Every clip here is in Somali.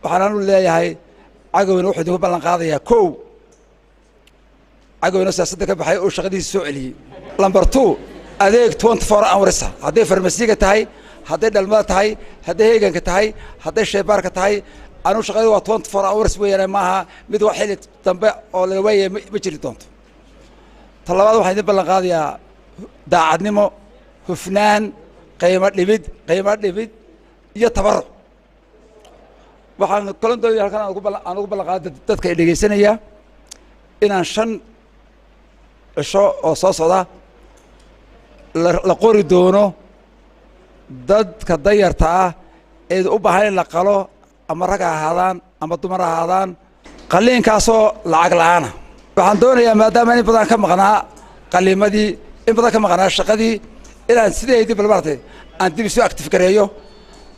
Waxaan anu leeyahay, Cagaweyne wuxuu idinku ballan qaadayaa: kow, Cagaweyne siyaasadda ka baxay oo shaqadiisa soo celiyey; number two, adeeg 24 hours, hadday farmasiga tahay, hadday dhalmada tahay, hadday heeganka tahay, hadday shaybaarka tahay. Anugu shaqadii waa 24 hours weeyaan, maaha mid wax xilli dambe oo laga waayaya ma jiri doonto. Ta labaad, waxaan idin ballan qaadayaa daacadnimo, hufnaan, qiimo dhimid iyo tabaruc. Waxaan kalon doonaya halkan aan ugu ballan qaada dadka ay dhegaysanaya inaan 5 cisho oo soo socda la qori doono dadka danyarta ah ee u baahan in la qalo, ama rag ha ahaadaan ama dumar ha ahaadaan, qalliinkaasoo lacag la'aana. Waxaan doonayaa, maadaama in badan ka maqnaa qalliimadii, in badan ka maqnaa shaqadii, inaan sideedii bal maaragtay aan dib isu active gareeyo,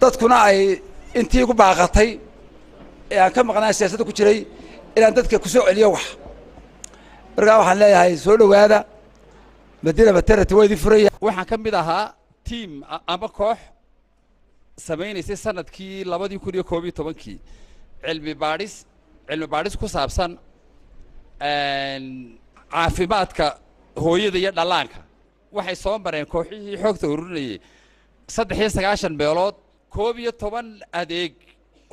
dadkuna ay intii igu baaqatay ee aan ka maqnaa siyaasadda ku jiray inaan dadka ku soo celiyo wax. Markaa waxaan leeyahay, soo dhowaada, Madina Maternity waa idin furaya. Waxaan ka mid ahaa team ama koox samaynaysay sanadkii 2011-kii cilmi baadhis ku saabsan caafimaadka hooyada iyo dhallaanka. Waxay soo mareen kooxihii xoogta ururinayay 93 meelood, 11 adeeg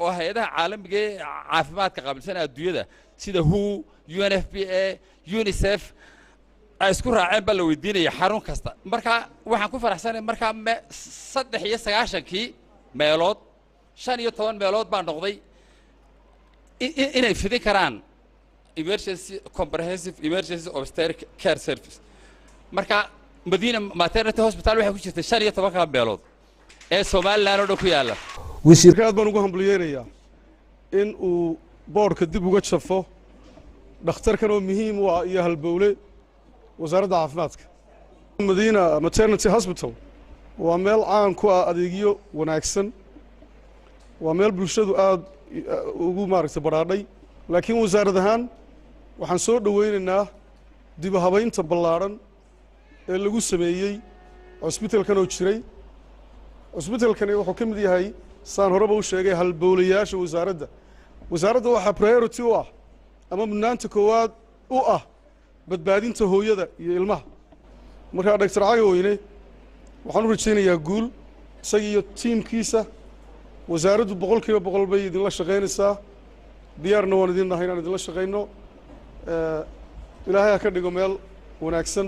oo hay-adaha caalamiga ee caafimaadka qaabilsan adduunyada sida WHO, UNFPA, UNICEF ay isku raaceen baa la weydiinaya xarun kasta. Marka waxaan ku faraxsanay markaa 93-kii meelood, 15 meelood baa noqday inay fidin karaan emergency, comprehensive emergency obstetric care service. Marka Madina Maternity Hospital waxay ku jirtay 15-ka meelood ee Somaliland oo dhan ku yaalla. Wasiirka aad baan ugu hambaliyeynayaa in uu boodhka dib uga jafo dhakhtarkan oo muhiim u ah iyo halbowle wasaaradda caafimaadka. Madiina Maternity Hospital waa meel caan ku ah adeegyo wanaagsan, waa meel bulshadu aad ugu maaragtay badhaadhay, laakiin wasaarad ahaan waxaan soo dhoweynaynaa dib u habaynta ballaadhan ee lagu sameeyey cusbitalkan oo jiray. Cusbitalkani wuxuu ka mid yahay, saan horeba u sheegay, halbowlayaasha wasaaradda. Wasaaradda waxaa priority u ah ama mudnaanta koowaad u ah badbaadinta hooyada iyo ilmaha. Markaa Doctor Cagaweyne waxaan u rajaynayaa guul, isaga iyo tiimkiisa. Wasaaraddu 100% bay idinla shaqaynaysaa, diyaarna waan idin nahay inaan idinla shaqayno. Ilaahay ha ka dhigo meel wanaagsan.